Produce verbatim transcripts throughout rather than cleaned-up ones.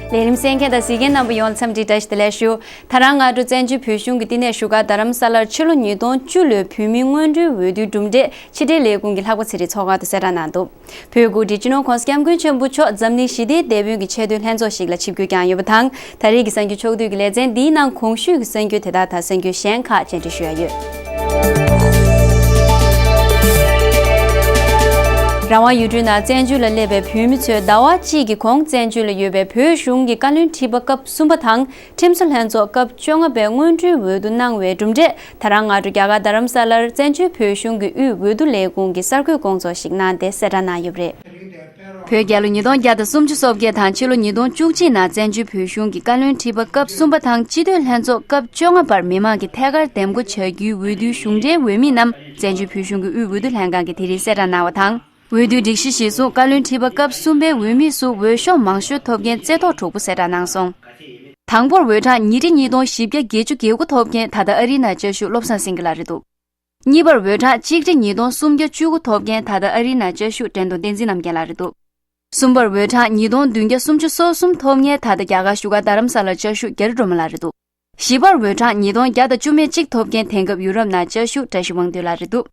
ལས་རིམ་གསན་མཁན་དང་གཟིགས་མཁན་རྣམ་པ་ཡོངས་ལ་འཚམས་འདྲི་བཀྲ་ཤིས་བདེ་ལེགས་ཞུ། ད་རང་སྔ་དྲོ་བཙན་བྱོལ་བོད་གཞུང་གི་བསྟི་གནས་བཞུགས་སྒར་རྡ་རམ་ས་ལར་ཕྱི་ལོ་ཉིས་སྟོང་བཅུ་ལོའི་བོད་མིའི་སྔོན་འགྲོའི་འོས་བསྡུའི་གྲུབ་འབྲས་ཕྱི་དྲིལ་ལས་ཁུངས་ཀྱི་ལྷག་པ་ཚེ་རིང་ཚོགས་ཁང་དུ་གསལ་བསྒྲགས་གནང་འདུག་བོད་ཀྱི་དབུ་ཁྲིད་སྤྱི་ནོར་༸གོང་ས་༸སྐྱབས་མགོན་ཆེན་པོ་མཆོག་འཛམ་གླིང་ཞི་བདེའི་དེད་དཔོན་གྱི་ཆེས་མཐོའི་ལྷན་ཚོགས་ཤིག་ལ་ཆིབས་བསྒྱུར་བསྐྱངས་ཡོད་པ་དང་། ད་རེས་ཀྱི་གསར་འགྱུར་ཕྱོགས་བསྡུས་ཀྱི་ལེ་ཚན་འདིའི་ནང་གོང་ཞུས་ཀྱི་གསར་འགྱུར་དེ་དག་དང་གསར་འགྱུར་གཞན་ཁག་སྤྱན་འབུལ་ཞུ་ཡ་ཡོད། རང་དབང་ཡུལ་གྲུའི་ནང་བཙན་བྱོལ་ལ་སླེབས་པའི་བོད་མི་ཚོས་ཟླ་བ་གཅིག་གི་གོང་བཙན་བྱོལ་ལ་ཡོད་པའི་བོད་གཞུང་གི་བཀའ་བློན་ཁྲི་པ་སྐབས་གསུམ་པ་དང་། ཁྲིམས་བཟོ་ལྷན་ཚོགས་སྐབས་བཅོ་ལྔ་པའི་སྔོན་འགྲོའི་འོས་བསྡུ་གནང་བའི་གྲུབ་འབྲས་ད་རང་སྔ་དྲོ་རྒྱ་གར་རྡ་རམ་ས་ལར་བཙན་བྱོལ་བོད་གཞུང་གི་དབུས་འོས་བསྡུ་ལས་ཁུངས་ཀྱི་གསར་འགོད་དགོངས་ཚོགས་ཤིག་གནང་སྟེ་གསལ་བསྒྲགས་གནང་ཡོད་པ་རེད། བོད་རྒྱལ་ལོ་ཉིས་སྟོང་བརྒྱ་དང་སུམ་ཅུ་སོ་བརྒྱད་དང་ཕྱི་ལོ་ཉིས་སྟོང་བཅུ་གཅིག་ནང་བཙན་བྱོལ་བོད་གཞུང་གི་བཀའ་བློན་ཁྲི་པ་སྐབས་གསུམ་པ་དང་སྤྱི་འཐུས་ལྷན་ཚོགས་སྐབས་བཅོ་ལྔ་པར་མི་མང་གིས་ཐད་ཀར་འདེམས་བསྐོ་བྱ་རྒྱུའི་འོས་བསྡུའི་གཞུང་འབྲེལ་འོས་མི་རྣམས་བཙན་བྱོལ་བོད་གཞུང་གི་དབུས་འོས་བསྡུ་ལྷན་ཁང་གིས་དེ་རིང་གསལ་བསྒྲགས་གནང་བ་དང་། འོས་བསྡུའི་སྒྲིག་གཞི་གཞིར་བཟུང་བཀའ་བློན་ཁྲི་པ་སྐབས་གསུམ་པའི་འོས་མི་སུ་འོས་ཤོག་མང་ཤོས་ཐོབ་མཁན་རྩེ་ཐོག་དྲུག་པོ་གསལ་བསྒྲགས་གནང་སོང་། དང་པོར་འོས་གྲངས་ཉིས་ཁྲི་ཉིས་སྟོང་བཞི་བརྒྱ་བརྒྱད་ཅུ་གྱ་དགུ་ཐོབ་མཁན་ད་ལྟ་ཨ་རིའི་ནང་བཅའ་བཞུགས་བློ་བཟང་སེང་གེ་ལགས་རེད་འདུག་གཉིས་པར་འོས་གྲངས་གཅིག་ཁྲི་ཉིས་སྟོང་སུམ་བརྒྱ་བཅུ་དགུ་ཐོབ་མཁན་ད་ལྟ་ཨ་རིའི་ནང་བཅའ་བཞུགས་དྲན་གདུང་བསྟན་འཛིན་རྣམ་རྒྱལ་ལགས་རེད་འདུག་གསུམ་པར་འོས་གྲངས་ཉིས་སྟོང་བདུན་བརྒྱ་སུམ་ཅུ་སོ་གསུམ་ཐོབ་མཁན་ད་ལྟ་རྒྱ་གར་བཞུགས་སྒར་རྡ་རམ་ས་ལར་བཅའ་བཞུགས་རྒྱ་རི་སྒྲོལ་མ་ལགས་རེད་འདུག་བཞི་པར་འོས་གྲངས་ཉིས་སྟོང་བརྒྱ་དང་བཅུ་མེད་གཅིག་ཐོབ་མཁན་དེང་སྐབས་ཡུ་རོབ་ནང་བཅའ་བཞུགས་བཀྲ་ཤིས་དབང་འདུས་ལགས་རེད་འདུག་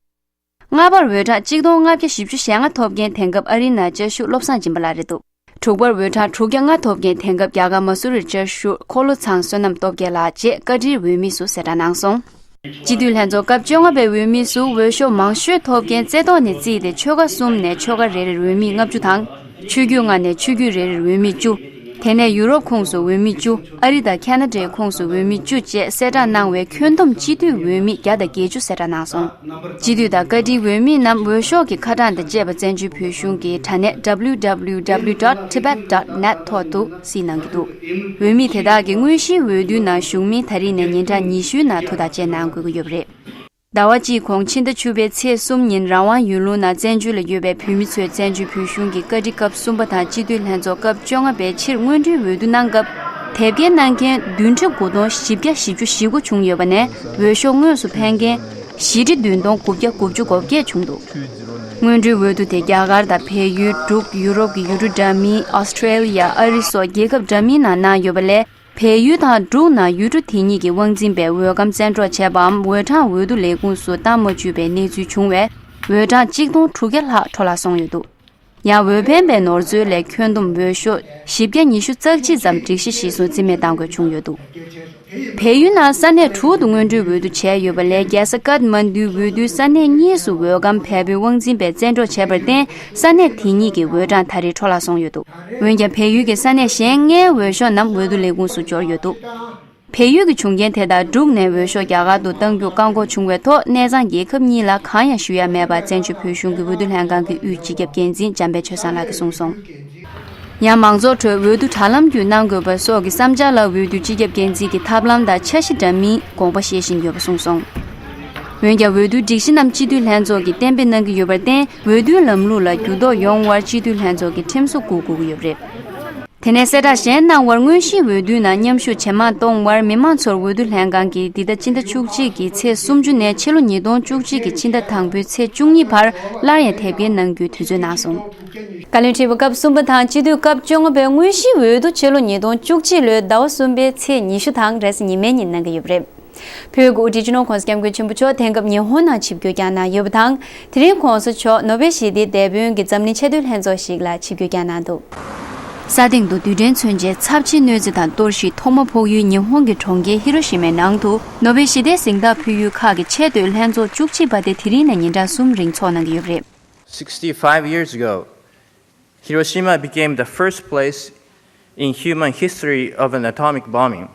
ལྔ་པར་འོས་གྲངས་གཅིག་སྟོང་ལྔ་བརྒྱ་བཞི་བཅུ་ཞེ་ལྔ་ཐོབ་མཁན་དེང་སྐབས་ཨ་རིའི་ནང་བཅའ་བཞུགས་བློ་བཟང་སྦྱིན་པ་ལགས་རེད་འདུག་དྲུག་པར་འོས་གྲངས་དྲུག་བརྒྱ་ལྔ་ཐོབ་མཁན་དེང་སྐབས་རྒྱ་གར་མ་སུ་རིར་བཅའ་བཞུགས་འཁོར་ལོ་ཚང་བསོད་ནམས་སྟོབས་རྒྱལ་ལགས་བཅས་བཀའ་ཁྲིའི་འོས་མི་ཚོ་གསལ་བསྒྲགས་གནང་སོང་། སྤྱི་འཐུས་ལྷན་ཚོགས་སྐབས་བཅོ་ལྔ་པའི་འོས་མི་ཚོ་འོས་ཤོག་མང་ཤོས་ཐོབ་མཁན་རྩེ་ཐོག་ནས་བརྩིས་ཏེ་ཆོལ་ཁ་གསུམ་ནས་ཆོལ་ཁ་རེ་རེར་འོས་མི་ལྔ་བཅུ་དང་། ཆོས་བརྒྱུད་ལྔ་ནས་ཆོས་བརྒྱུད་རེ་རེར་འོས་མི་བཅུ། དེ་ནས་ཡུ་རོབ་ཁོངས་སུ་འོས་མི་བཅུ། ཨ་རི་དང་ཁ་ན་ཌའི་ཁོངས་སུ་འོས་མི་བཅུ་བཅས་གསལ་བསྒྲགས་གནང་བའི་ཁྱོན་བསྡོམས་སྤྱི་འཐུས་འོས་མི་བརྒྱ་དང་བརྒྱད་ཅུ་གསལ་བསྒྲགས་གནང་སོང་། སྤྱི་འཐུས་དང་བཀའ་ཁྲིའི་འོས་མི་རྣམས་འོས་ཤོག་གི་ཁ་གྲངས་དང་བཅས་པ་བཙན་བྱོལ་བོད་གཞུང་གི་དྲ་གནས་www.tibet.net ཐོག་ཏུ་གཟིགས་གནང་གི་འདུག་འོས་མི་དེ་དག་གིས་དངོས་གཞིའི་འོས་བསྡུའི་ནང་ཞུགས་མིན་ད་རེས་ནས་ཉིན་གྲངས་ཉི་ཤུའི་ནང་ཐུགས་ཐག་བཅད་གནང་དགོས་ཀྱི་ཡོད་པ་རེད། ཟླ་བ་གཅིག་གོང་ཕྱི་ཟླ་བཅུ་པའི་ཚེས་གསུམ་ཉིན་རང་དབང་ཡུལ་ལུང་ནང་བཙན་བྱོལ་ལ་ཡོད་པའི་བོད་མི་ཚོས་བཙན་བྱོལ་བོད་གཞུང་གི་བཀའ་ཁྲི་སྐབས་གསུམ་པ་དང་སྤྱི་འཐུས་ལྷན་ཚོགས་སྐབས་བཅོ་ལྔ་པའི་ཕྱིར་སྔོན་འགྲོའི་འོས་བསྡུ་གནང་སྐབས། དེབ་སྐྱེལ་གནང་མཁན་བདུན་ཁྲི་དགུ་སྟོང་བཞི་བརྒྱ་བཞི་བཅུ་ཞེ་དགུ་བྱུང་ཡོད་པ་ནས་འོས་ཤོག་དངོས་སུ་འཕེན་མཁན་བཞི་ཁྲི་བདུན་སྟོང་དགུ་བརྒྱ་དགུ་བཅུ་གོ་བརྒྱད་བྱུང་འདུག་སྔོན་འགྲོའི་འོས་བསྡུ་དེ་རྒྱ་གར་དང་བལ་ཡུལ། འབྲུག་ཡུ་རོབ་ཀྱི་ཡུལ་གྲུ་འདྲ་མིན། ཨོ་སི་ཀྲེ་ལི་ཡ། ཨ་རི་སོགས་རྒྱལ་ཁབ་འདྲ་མིན་ནང་གནང་ཡོད་པ་ལས། བལ་ཡུལ་དང་འབྲུག་ནང་ཡུལ་གྲུ་དེ་གཉིས་ཀྱི་དབང་འཛིན་པས་འོས་སྒམ་བཙན་འཕྲོག་བྱས་པའམ་འོས་གྲངས་འོས་བསྡུ་ལས་ཁུངས་སུ་བཏང་མ་བཅུག་པའི་གནས་ཚུལ་བྱུང་བས། འོས་གྲངས་གཅིག་སྟོང་དྲུག་བརྒྱ་ལྷག་འཕྲོ་བརླག་སོང་ཡོད་འདུག་ཡང་འོས་འཕེན་པའི་ནོར་འཛོལ་ལས་ཁྱོན་བསྡོམས་འོས་ཤོག་བཞི་བརྒྱ་ཉི་ཤུ་རྩ་གཅིག་ཙམ་སྒྲིག་གཞི་གཞིར་བཟུང་རྩིས་མེད་གཏང་དགོས་བྱུང་ཡོད་འདུག་བལ་ཡུལ་ནང་ས་གནས་དྲུག་ཏུ་སྔོན་འགྲོའི་འོས་བསྡུ་བྱས་ཡོད་པ་ལས། རྒྱལ་ས་ཀཏ་མན་ཌུའི་འོས་བསྡུའི་ས་གནས་གཉིས་སུ་འོས་སྒམ་བལ་པོའི་དབང་འཛིན་པས་བཙན་འཕྲོག་བྱས་པར་བརྟེན། ས་གནས་དེ་གཉིས་ཀྱི་འོས་གྲངས་ད་རེས་འཕྲོ་བརླག་སོང་ཡོད་འདུག་འོན་ཀྱང་། བལ་ཡུལ་གྱི་ས་གནས་གཞན་ལྔའི་འོས་ཤོག་རྣམས་འོས་བསྡུ་ལས་ཁུངས་སུ་འབྱོར་ཡོད་འདུག་བལ་ཡུལ་གྱི་བྱུང་རྐྱེན་དེ་དག་འབྲུག་ནས་འོས་ཤོག་རྒྱ་གར་དུ་གཏང་རྒྱུ་བཀག་འགོག་བྱུང་བའི་ཐོག་གནས་ཚང་རྒྱལ་ཁབ་གཉིས་ལ་གང་ཡང་ཞུ་ཡ་མེད་པར་བཙན་བྱོལ་བོད་གཞུང་གི་འོས་བསྡུ་ལྷན་ཁང་གི་དབུས་སྤྱི་ཁྱབ་འགན་འཛིན་འཇམ་དཔལ་ཆོས་བཟང་ལགས་ཀྱིས་གསུངས་སོང་། ཡང་མང་ཚོགས་ཁྲོད་འོས་བསྡུ་དྲ་ལམ་བརྒྱུད་གནང་དགོས་པ་སོགས་ཀྱི་བསམ་འཆར་ལ་འོས་བསྡུ་སྤྱི་ཁྱབ་འགན་འཛིན་གྱིས་ཐབས་ལམ་དང་འཆར་གཞི་འདྲ་མིན་དགོངས་པ་བཞེས་བཞིན་ཡོད་པ་གསུངས་སོང་། འོན་ཀྱང་། འོས་བསྡུའི་སྒྲིག་གཞི་རྣམས་སྤྱི་འཐུས་ལྷན་ཚོགས་ཀྱིས་གཏན་འབེབས་གནང་གི་ཡོད་པར་བརྟེན། འོས་བསྡུའི་ལམ་ལུགས་ལ་འགྱུར་ལྡོག་ཡོང་བར་སྤྱི་འཐུས་ལྷན་ཚོགས་ཀྱིས་ཁྲིམས་བཟོ་འགོད་དགོས་ཀྱི་ཡོད་པ་རེད། དེ་ནས་གསལ་བསྒྲགས་གཞན་གནང་བར། དངོས་གཞིའི་འོས་བསྡུའི་ནང་མཉམ་ཞུགས་ཇེ་མང་གཏོང་བར་མི་མང་ཚོར་འོས་བསྡུ་ལྷན་ཁང་གིས་འདི་ཟླ་སྤྱི་ཟླ་བཅུ་གཅིག་གི་ཚེས་སུམ་ཅུ་ནས་ཕྱི་ལོ་ཉིས་སྟོང་བཅུ་གཅིག་གི་ཕྱི་ཟླ་དང་པོའི་ཚེས་བཅུ་གཉིས་བར་སླར་ཡང་དེབ་སྐྱེལ་གནང་རྒྱུའི་དུས་ཚོད་གནང་སོང་། བཀའ་བློན་ཁྲི་པ་སྐབས་གསུམ་པ་དང་སྤྱི་འཐུས་སྐབས་བཅོ་ལྔ་པའི་དངོས་གཞིའི་འོས་བསྡུ་ཕྱི་ལོ་ཉིས་སྟོང་བཅུ་གཅིག་ལོའི་ཟླ་བ་གསུམ་པའི་ཚེས་ཉི་ཤུ་དང་རེས་གཟའ་ཉི་མའི་ཉིན་གནང་གི་ཡོད་པ་རེད། བོད་ཀྱི་དབུ་ཁྲིད་སྤྱི་ནོར་༸གོང་ས་༸སྐྱབས་མགོན་ཆེན་པོ་མཆོག་དེང་སྐབས་ཉི་ཧོང་ནང་ཆིབས་བསྒྱུར་བསྐྱངས་གནང་ཡོད་པ་དང་། དེ་རིང་༸གོང་ས་མཆོག་ནོ་བེལ་ཞི་བདེའི་དེད་དཔོན་གྱི་འཛམ་གླིང་ཆེས་མཐོའི་ལྷན་ཚོགས་ཤིག་ལ་ཆིབས་བསྒྱུར་བསྐྱངས་གནང་འདུག་ས་སྟེང་དུ་རྡུལ་ཕྲན་མཚོན་ཆའི་ཚབས་ཆེའི་གནོད་འཚེ་དང་གཏོར་བཤིག་ཐོག་མ་ཕོག་ཡུལ་ཉི་ཧོང་གི་གྲོང་ཁྱེར་ཧི་རོ་ཤི་མའི་ནང་དུ་ནོ་བེལ་ཞི་བདེའི་གཟེངས་རྟགས་ཕུལ་ཡུལ་ཁག་གི་ཆེས་མཐོའི་ལྷན་ཚོགས་བཅུ་གཅིག་པ་དེ་དེ་རིང་ནས་ཉིན་གྲངས་གསུམ་རིང་ཚོགས་གནང་གི་ཡོད་པ་རེད། Sixty-five years ago, Hiroshima became the first place in human history of an atomic bombing.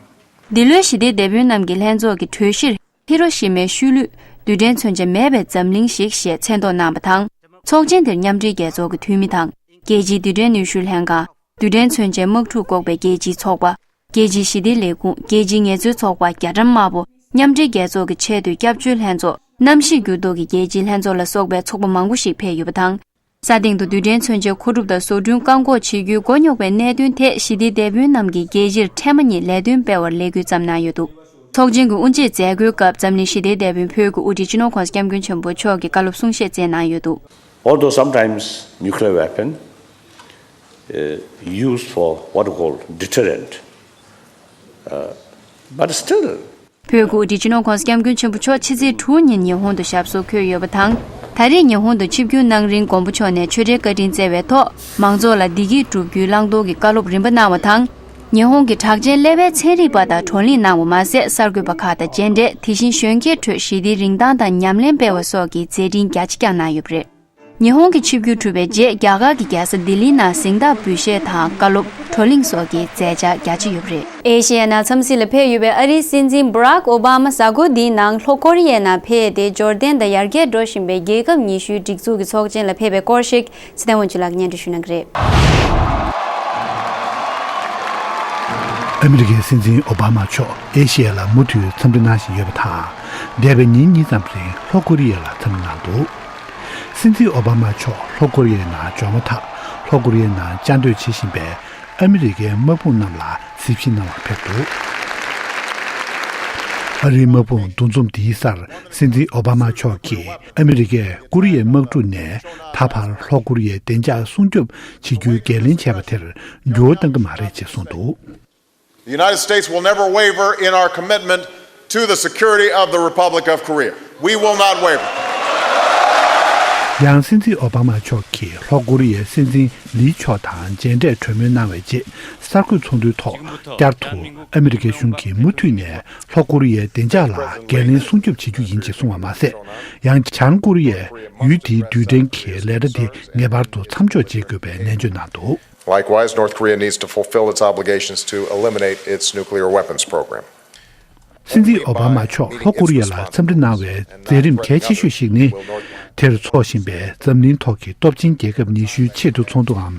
འདི་ལོའི་ཞི་བདེའི་དེད་དཔོན་རྣམས་ཀྱི་ལྷན་ཚོགས་ཀྱི་གྲོས་གཞིར་ཧི་རོ་ཤི་མའི་ཤུལ་ལུས་རྡུལ་ཕྲན་མཚོན་ཆ་མེད་པའི་འཛམ་གླིང་ཞིག་ཞེས་མཚན་འདོགས་གནང་བ་དང་། ཚོགས་ཆེན་དེར་མཉམ་འབྲེལ་རྒྱལ་ཚོགས་ཀྱི་འཐུས་མི་དང་། རྒྱལ་སྤྱིའི་རྡུལ་ཕྲན་ནུས་ཤུགས་ལྷན་ཁང་། རྡུལ་ཕྲན་མཚོན་ཆའི་དམག་འཁྲུག་འགོག་པའི་རྒྱལ་སྤྱིའི་ཚོགས་པ། རྒྱལ་སྤྱིའི་ཞི་བདེའི་ལས་ཁུངས། རྒྱལ་སྤྱིའི་ངལ་རྩོལ་ཚོགས་པ་རྒྱ་གྲམ་དམར་པོ། མཉམ་འབྲེལ་རྒྱལ་ཚོགས་ཀྱི་ཆེས་མཐོའི་སྐྱབས་བཅོལ་ལྷན་ཚོགས། གནམ་གཤིས་འགྱུར་ལྡོག་གི་རྒྱལ་སྤྱིའི་ལྷན་ཚོགས་ལ་སོགས་པའི་ཚོགས་པ་མང་པོ་ཞིག་ཕེབས་ཡོད་པ་དང་། ས་སྟེང་དུ་རྡུལ་ཕྲན་མཚོན་ཆའི་མཁོ་སྒྲུབ་དང་བཟོ་སྐྲུན་བཀག་འགོག་བྱེད་རྒྱུའི་མགོ་རྙོག་པའི་གནད་དོན་ཐད་ཞི་བདེའི་དེད་དཔོན་རྣམས་ཀྱིས་རྒྱལ་སྤྱིར་ཐེངས་མ་གཉིས་ལས་དོན་སྤེལ་བར་ལས་འགུལ་བརྩམས་གནང་ཡོད་འདུག་ཚོགས་ཆེན་གྱི་དབུ་འབྱེད་མཛད་སྒོའི་སྐབས་འཛམ་གླིང་ཞི་བདེའི་དེད་དཔོན་བོད་ཀྱི་དབུ་ཁྲིད་སྤྱི་ནོར་༸གོང་ས་༸སྐྱབས་མགོན་ཆེན་པོ་མཆོག་གིས་བཀའ་སློབ་གསུང་བཤད་སྩལ་གནང་ཡོད་འདུག Although sometimes nuclear weapon uh, used for what we call deterrent. Uh, but still, བོད་ཀྱི་དབུ་ཁྲིད་སྤྱི་ནོར་༸གོང་ས་༸སྐྱབས་མགོན་ཆེན་པོ་མཆོག་ཕྱི་ཚེས་དྲུག་ཉིན་ཉི་ཧོང་དུ་ཞབས་སོར་འཁོད་ཡོད་པ་དང་། ད་རེས་ཉི་ཧོང་དུ་ཆིབས་བསྒྱུར་གནང་རིང་མགོན་པོ་མཆོག་ནས་ཆོས་འབྲེལ་བཀའ་དྲིན་སྩལ་བའི་ཐོག་མང་ཚོགས་ལ་བདེ་སྐྱིད་བསྒྲུབ་རྒྱུའི་བླང་དོར་གྱི་བཀའ་སློབ་རིམ་པ་གནང་བ་དང་། ཉི་ཧོང་གི་གྲགས་ཅན་ཀླད་པའི་ཚན་རིག་པ་དང་བགྲོ་གླེང་གནང་བ་མ་ཟད། གསར་འགོད་པ་ཁག་དང་མཇལ་འཕྲད། དེ་བཞིན་གཞོན་སྐྱེས་ཁྲོད་ཞི་བདེའི་རིན་ཐང་དང་ཉམས་ལེན་སྤེལ་བ་སོགས་ཀྱི་མཛད་འཕྲིན་རྒྱ་ཆེ་བསྐྱངས་གནང་ཡོད་པ་རེད། ཉི་ཧོང་གི་ཆིབས་བསྒྱུར་གྲུབ་པའི་རྗེས། རྒྱ་གར་གྱི་རྒྱལ་ས་ལྡི་ལིའི་ནང་གཟེངས་རྟགས་འབུལ་བཞེས་དང་། བཀའ་སློབ། བགྲོ་གླེང་སོགས་ཀྱི་མཛད་འཆར་རྒྱ་ཆེ་ཡོད་པ་རེད། ཨེ་ཤེ་ཡའི་ནང་འཚམས་གཟིགས་ལ་ཕེབས་ཡོད་པའི་ཨ་རིའི་སྲིད་འཛིན་Barack Obama་གཟའ་འཁོར་འདིའི་ནང་ལྷོ་ཀོ་རི་ཡའི་ནང་ཕེབས་ཏེ། འབྱོར་ལྡན་དང་ཡར་རྒྱས་འགྲོ་བཞིན་པའི་རྒྱལ་ཁབ་ཉི་ཤུའི་སྒྲིག་འཛུགས་ཀྱི་ཚོགས་ཆེན་ལ་ཕེབས་པའི་སྐོར་ཞིག་ཚེ་བརྟན་དབང་ཕྱུག་ལགས་སྙན་སྒྲོན་ཞུ་གནང་གི་རེད། ཨ་མི་རི་ཀའི་སྲིད་འཛིན་ཨོ་བྷ་མ་མཆོག་ཨེ་ཤེ་ཡ་ལ་མུ་མཐུད་འཚམས་འདྲི་གནང་བཞིན་ཡོད་པ་དང་། འདས་པའི་ཉིན་གཉིས་ཙམ་རིང་ལྷོ་ཀོ་རི་ཡ་ལ་འཚམས་འདྲི་གནང་འདུག། སྲིད་འཛིན་ཨོ་བྷ་མ་མཆོག་ལྷོ་ཀོ་རི་ཡའི་ནང་འབྱོར་མ་ཐག་ལྷོ་ཀོ་རི་ཡའི་ནང་བཅའ་སྡོད་བྱེད་བཞིན་པའི་ཨ་མི་རི་ཀའི་དམག་དཔུང་རྣམས་ལ་གཟིགས་ཞིབ་གནང་བར་ཕེབས་འདུག། ཨ་རིའི་དམག་དཔུང་འདུ་འཛོམས་འདིའི་སར་སྲིད་འཛིན་ཨོ་བྷ་མ་མཆོག་གིས་ཨ་མི་རི་ཀས་ཀོ་རི་ཡའི་དམག་གྲུ་ནས་ད་བར་ལྷོ་ཀོ་རི་ཡའི་བདེ་འཇགས་སྲུང་སྐྱོབ་བྱེད་རྒྱུའི་འགན་ལེན་བྱས་པ་དེར་འགྱུར་བ་གཏང་གི་མ་རེད་ཅེས་གསུངས་འདུག། The United States will never waver in our commitment to the security of the Republic of Korea. We will not waver. ཡང་སྲིད་འཛིན་ཨོ་བྷ་མ་མཆོག་གིས་ལྷོ་ཀོ་རི་ཡའི་སྲིད་འཛིན་ལི་མཆོག་དང་མཇལ་འཕྲད་གྲོས་མོལ་གནང་བའི་རྗེས། གསར་འགོད་ཚོགས་འདུའི་ཐོག་བསྐྱར་དུ་ཨ་མི་རི་ཀའི་གཞུང་གིས་མུ་མཐུད་ནས་ལྷོ་ཀོ་རི་ཡའི་བདེ་འཇགས་ལ་འགན་ལེན་སྲུང་སྐྱོབ་བྱེད་རྒྱུ་ཡིན་ཅེས་གསུངས་པ་མ་ཟད། ཡང་བྱང་ཀོ་རི་ཡས་ཡུལ་དེའི་རྡུལ་ཕྲན་གྱི་ལས་གྲྭ་དེ་ངེས་པར་དུ་མཚམས་འཇོག་བྱེད་དགོས་པའི་ནན་བརྗོད་གནང་འདུག། Likewise, North Korea needs to fulfill its obligations to eliminate its nuclear weapons program. སྲིད་འཛིན་ཨོ་བྷ་མ་མཆོག་ལྷོ་ཀོ་རི་ཡ་ལ་འཚམས་འདྲི་གནང་བའི་མཛད་རིམ་གལ་ཆེ་ཤོས་ཤིག་ནི། དེར་འཚོགས་བཞིན་པའི་འཛམ་གླིང་ཐོག་གི་སྟོབས་ཆེན་རྒྱལ་ཁབ་ཉི་ཤུའི་ཆེས་མཐོའི་ཚོགས་འདུའམ།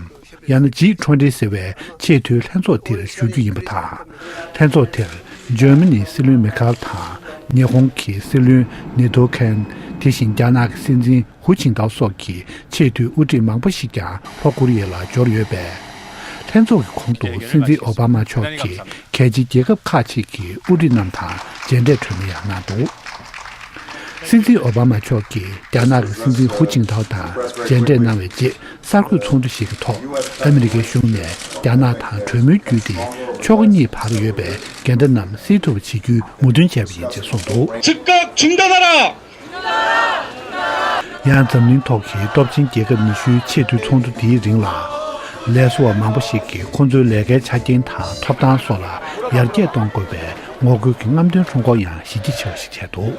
ཡང་ན་ཇི་ཊུ་ཝེན་ཊི་ཟེར་བའི་ཆེས་མཐོའི་ལྷན་ཚོགས་དེར་ཞུགས་རྒྱུ་ཡིན་པ་དང་། ལྷན་ཚོགས་དེར་འཇར་མ་ནིའི་སྲིད་བློན་མེར་ཁེལ་དང་། ཉི་ཧོང་གི་སྲིད་བློན་ནི་དོ་ཁན། དེ་བཞིན་རྒྱ་ནག་གི་སྲིད་འཛིན་ཧུ་ཅིན་ཐའོ་སོགས་ཀྱི་ཆེས་མཐོའི་དབུ་ཁྲིད་མང་པོ་ཞིག་ཀྱང་ལྷོ་ཀོ་རི་ཡ་ལ་འབྱོར་ཡོད་པས། ལྷན་ཚོགས་ཀྱི་གོང་དུ་སྲིད་འཛིན་ཨོ་བྷ་མ་མཆོག་གིས་གལ་ཆེའི་རྒྱལ་ཁབ་ཁག་ཅིག་གི་དབུ་ཁྲིད་རྣམས་དང་མཇལ་འཕྲད་གྲོས་མོལ་ཡང་གནང་འདུག། སྲིད་འཛིན་ཨོ་བྷ་མ་མཆོག་གིས་རྒྱ་ནག་གི་སྲིད་འཛིན་ཧུ་ཅིན་ཐའོ་དང་མཇལ་འཕྲད་གནང་བའི་རྗེས། གསར་འགོད་ཚོགས་འདུ་ཞིག་གི་ཐོག་ཨ་མི་རི་ཀའི་གཞུང་ནས་རྒྱ་ནག་དང་གྲོས་མོལ་བརྒྱུད་དེ། ཕྱོགས་གཉིས་བར་ཡོད་པའི་འགལ་ཟླ་རྣམས་སེལ་ཐུབ་པ་བྱེད་རྒྱུའི་མོས་མཐུན་བྱས་པ་ཡིན་ཅེས་གསུངས་འདུག། 즉각 중단하라! ཡང་འཛམ་གླིང་ཐོག་གི་སྟོབས་ཆེན་རྒྱལ་ཁབ་ཉི་ཤུའི་ཆེས་མཐོའི་ཚོགས་འདུ་འདིའི་རིང་ལ། ལས་བཟོ་བ་མང་པོ་ཞིག་གིས་ཁོང་ཚོའི་ལས་ཀའི་ཆ་རྐྱེན་དང་ཐོབ་ཐང་སོགས་ལ་ཡར་རྒྱས་གཏོང་དགོས་པའི་ངོ་རྒོལ་གྱི་རྔམ་སྟོན་ཁྲོམ་སྐོར་ཡང་གཞི་རྒྱ་ཆེ་བ་ཞིག་བྱས་འདུག།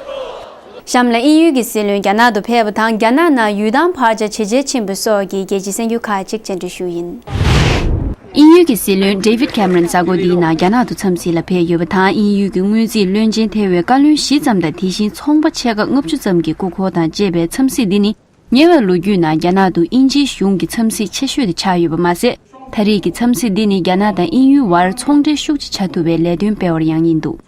གཤམ་ལ་དབྱིན་ཡུལ་གྱི་སྲིད་བློན་རྒྱ་ནག་ཏུ་ཕེབས་པ་དང་། རྒྱ་ནག་ནང་ཡུལ་ཐང་ཕར་ཆེར་ཇེ་ཆེར་ཕྱིན་པ་སོགས་ཀྱི་རྒྱལ་སྤྱིའི་གསར་འགྱུར་ཁག་ཅིག་བཅར་འདྲི་ཞུ་ཡིན། དབྱིན་ཡུལ་གྱི་སྲིད་བློན་David Cameron་གཟའ་འཁོར་འདིའི་ནང་རྒྱ་ནག་ཏུ་འཚམས་གཟིགས་ལ་ཕེབས་ཡོད་པ་དང་། དབྱིན་ཡུལ་གྱི་དངུལ་རྩིས་བློན་ཆེན་ཐེ་བའི་བཀའ་བློན་བཞི་ཙམ་དང་། དེ་བཞིན་ཚོང་པ་ཆེ་ཁག་ལྔ་བཅུ་ཙམ་གྱི་སྐུ་འཁོར་དང་བཅས་པའི་འཚམས་གཟིགས་འདི་ནི། ཉེ་བའི་ལོ་རྒྱུས་ནང་རྒྱ་ནག་ཏུ་དབྱིན་ཇིའི་གཞུང་གི་འཚམས་གཟིགས་ཆེ་ཤོས་དེ་ཆགས་ཡོད་པ་མ་ཟད། ད་རེས་ཀྱི་འཚམས་གཟིགས་འདི་ནི་རྒྱ་ནག་དང་དབྱིན་ཡུལ་བར་ཚོང་འབྲེལ་ཤུགས་ཆེ་བྱ་ཐུབ་པའི་ལས་དོན་སྤེལ་བར་ཡང་ཡིན་འདུག།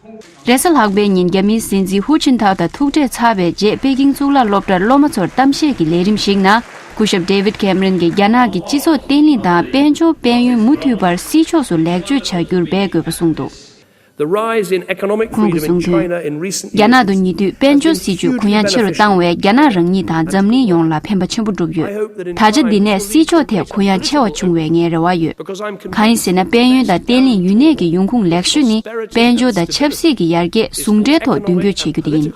རེས་གཟའ་ལྷག་པའི་ཉིན་རྒྱ་མིའི་སྲིད་འཛིན་ཧུ་ཅིན་ཐའོ་དང་ཐུག་འཕྲད་ཚར་བའི་རྗེས། པེ་ཀིང་གཙུག་ལག་སློབ་གྲྭར་སློབ་མ་ཚོར་གཏམ་བཤད་ཀྱི་ལས་རིམ་ཞིག་ནང་། སྐུ་ཞབས་David Cameron་གྱིས་རྒྱ་ནག་གི་སྤྱི་ཚོགས་བརྟན་ལྷིང་དང་དཔལ་འབྱོར་དཔལ་ཡོན་མུ་མཐུད་པར་སྲིད་ཕྱོགས་སུ་ལེགས་བཅོས་བྱ་རྒྱུར་འབད་དགོས་པ་གསུངས་འདུག། The rise in economic ཁོང་གིས་གསུངས་དོན། རྒྱ་ནག་ཏུ་ཉེ་དུས་དཔལ་འབྱོར་སྲིད་ཇུས་གུ་ཡངས་ཆེ་རུ་བཏང་བས། རྒྱ་ནག་རང་ཉིད་དང་འཛམ་གླིང་ཡོངས་ལ་ཕན་པ་ཆེན་པོ་བསྒྲུབས་ཡོད། ད་ཆ་འདི་ནས་སྲིད་ཕྱོགས་ཐད་གུ་ཡངས་ཆེ་བ་བྱུང་བའི་ངའི་རེ་བ་ཡོད། གང་ཡིན་ཟེར་ན། དཔལ་ཡོན་དང་བརྟན་ལྷིང་ཡུན་གནས་ཀྱི་ཡོང་ཁུངས་ལེགས་ཤོས་ནི་དཔལ་འབྱོར་དང་ཆབ་སྲིད་ཀྱི་ཡར་རྒྱས་ཟུང་འབྲེལ་ཐོག་མདུན་སྐྱོད་བྱེད་རྒྱུ་དེ་ཡིན།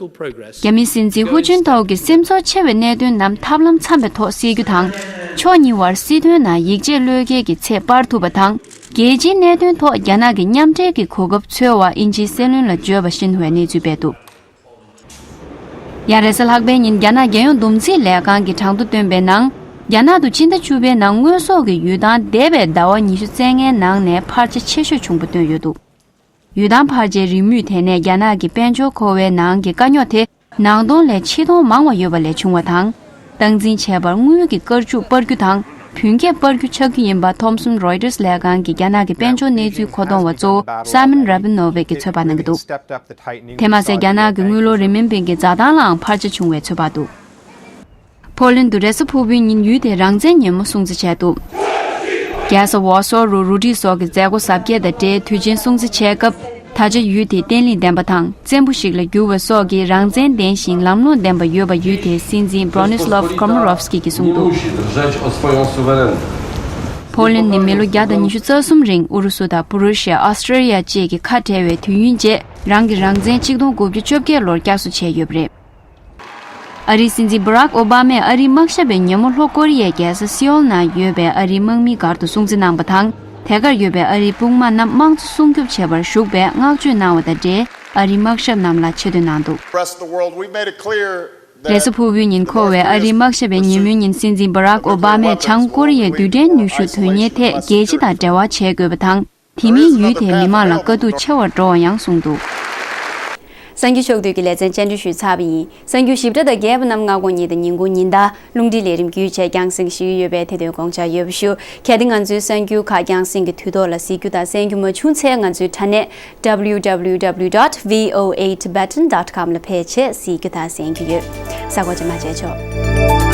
རྒྱ་མིའི་སྲིད་འཛིན་ཧུ་ཅིན་ཐའོ་གིས་སེམས་ཚོར་ཆེ་བའི་གནད་དོན་རྣམས་ཐབས་ལམ་འཚམ་པའི་ཐོག་སེལ་རྒྱུ་དང་། ཕྱོགས་གཉིས་བར་སྲིད་དོན་ནང་ཡིག་ཆའི་བློས་འགེལ་གྱི་ཚད་སྤར་ཐུབ་པ་དང་། རྒྱལ་སྤྱིའི་གནད་དོན་ཐོག་རྒྱ་ནག་གི་མཉམ་འབྲེལ་གྱི་གོ་སྐབས་འཚོལ་བ། དབྱིན་ཇིའི་སྲིད་བློན་ལ་བརྗོད་པ་ཤིན་ཧུའེ་གནས་ཚུལ་སྤེལ་འདུག། ཡང་རེས་གཟའ་ལྷག་པའི་ཉིན་རྒྱ་ནག་རྒྱལ་ཡོངས་བསྡོམས་རྩིས་ལས་ཁང་གིས་གྲངས་ཐོ་བཏོན་པའི་ནང་། རྒྱ་ནག་ཏུ་སྤྱི་ཟླ་བཅུ་པའི་ནང་དངོས་ཟོག་གི་ཡུལ་ཐང་འདས་པའི་ཟླ་བ་ཉི་ཤུ་རྩ་ལྔའི་ནང་ནས་འཕར་ཆ་ཆེ་ཤོས་བྱུང་པ་བཏོན་ཡོད་འདུག། ཡུལ་ཐང་འཕར་ཆའི་རེའུ་མིག་དེ་ནས་རྒྱ་ནག་གི་དཔལ་འབྱོར་འཁོར་བའི་ནང་གི་དཀའ་རྙོག་དེ། ནང་སྟོང་ལས་ཕྱི་སྟོང་མང་བ་ཡོད་པ་ལས་བྱུང་བ་དང་། སྟངས་འཛིན་བྱས་པར་དངུལ་གྱི་སྐར་ཆུ་སྤར་རྒྱུ་དང་། བུན་འགྱེད་སྤར་རྒྱུ་ཆགས་རྒྱུ་ཡིན་པ། Thomson Reuters་ལས་ཁང་གི་རྒྱ་ནག་གི་དཔལ་འབྱོར་གནས་ཚུལ་མཁོ་གཏོང་བ་གཙོ་བོ་Simon Rabinowitz་གིས་ཚོད་དཔག་གནང་གི་འདུག། དེ་མ་ཟད། རྒྱ་ནག་གི་དངུལ་ལོར་རི་མིན་པིན་གྱི་འཛའ་ཐང་ལའང་འཕར་ཆ་བྱུང་བའི་ཚོད་དཔག་འདུག། ཕོ་ལན་དུ་རེས་གཟའ་ཕུར་བུའི་ཉིན་ཡུལ་དེའི་རང་བཙན་ཉིན་མོ་སྲུང་བརྩི་བྱས་འདུག། རྒྱལ་ས་ཝར་སོ་རུ་རུ་སྒྲིག་སོགས་ཀྱི་མཛད་སྒོ་གཟབ་རྒྱས་དང་འབྲེལ་དུས་ཆེན་སྲུང་བརྩི་བྱས་སྐབས། ད་ཆ་ཡུལ་དེ་བརྟན་ལྷིང་ལྡན་པ་དང་བཙན་པོ་ཞིག་ལས་བསྒྱུར་བ་སོགས་ཀྱི་རང་བཙན་ལྡན་ཞིང་ལམ་ལྷོང་ལྡན་པ་ཡོད་པ་ཡུལ་དེའི་སྲིད་འཛིན་Bronislaw Komorowski་གིས་གསུངས་འདུག། Musi drżeć o swoją suwerenność. ཧོ་ལན་ནི་མི་ལོ་བརྒྱ་དང་ཉི་ཤུ་རྩ་གསུམ་རིང་ཨུ་རུ་སུ་དང་བུ་རུ་ཤི་ཡ། ཨོ་སི་ཀྲི་ཡ་བཅས་ཀྱི་ཁ་བྲལ་བའི་དུས་ཡུན་རྗེས་རང་གི་རང་བཙན་ཆིག་སྟོང་དགུ་བརྒྱ་བཅོ་བརྒྱད་ལོར་བསྐྱར་གསོ་བྱས་ཡོད་པ་རེད། ཨ་རིའི་སྲིད་འཛིན་བྷ་རག་ཨོ་བྷ་མས་ཨ་རིའི་དམག་ཞབས་པའི་ཉིན་མོ་ལྷོ་ཀོ་རི་ཡའི་རྒྱལ་ས་སེའོལ་ནང་ཡོད་པའི་ཨ་རིའི་དམག་མིའི་སྒར་དུ་སྲུང་བརྩི་གནང་བ་དང་། དེ་གར་ཡོད་པའི་ཨ་རིའི་དཔུང་དམག་རྣམས་དམངས་གཙོ་སྲུང་སྐྱོབ་བྱེད་པར་ཞུགས་པའི་བསྔགས་བརྗོད་གནང་བ་དང་འབྲེལ། ཨ་རིའི་དམག་ཞབས་རྣམས་ལ་ཆེ་བསྟོད་གནང་འདུག། Rest of the world, we've made it clear ལེ་སོ་ཕུར་བུའི་ཉིན་འཁོར་བའི་ཨ་རིའི་དམག་ཞབས་པའི་ཉིན་མོའི་ཉིན་སྲིད་འཛིན་བྷ་རག་ཨོ་བྷ་མས་བྱང་ཀོ་རི་ཡའི་རྡུལ་ཕྲན་ནུས་ཤུགས་དོན་གཉེར་ཐད་རྒྱལ་སྤྱི་དང་འབྲེལ་བ་བྱེད་དགོས་པ་དང་། དེ་མིན་ཡུལ་དེའི་མི་དམངས་ལ་དཀའ་སྡུག་ཆེ་བར་འགྲོ་བ་ཡང་གསུངས་འདུག། གསར་འགྱུར་ཕྱོགས་བསྡུས་ཀྱི་ལེ་ཚན་བཅར་འདྲི་ཞུས་ཚར་བ་ཡིན། གསར་འགྱུར་ཞིབ་ཕྲ་དང་རྒྱས་པ་རྣམས་སྔ་དགོང་ཉིན་དང་ཉིན་གུང་ཉིན་ལྟར་རླུང་འཕྲིན་ལས་རིམ་བརྒྱུད་བཅས་རྒྱང་སྲིང་ཞུ་གི་ཡོད་པས་དེ་དོན་དགོངས་འཇགས་ཡོད་པ་ཞུ། གལ་ཏེ་ང་ཚོའི་གསར་འགྱུར་ཁག་རྒྱང་སྲིང་གི་དུས་ཐོག་ལ་གཟིགས་རྒྱུ་དང་གསན་རྒྱུ་མ་བྱུང་ཚེ། ང་ཚོའི་དྲ་གནས་W W W dot V O A Tibetan dot com ལ་ཕེབས་བྱས་གཟིགས་རྒྱུ་དང་གསན་རྒྱུ་ཡོད། གཟའ་འཁོར་རྗེས་མ་མཇལ་ཆོག།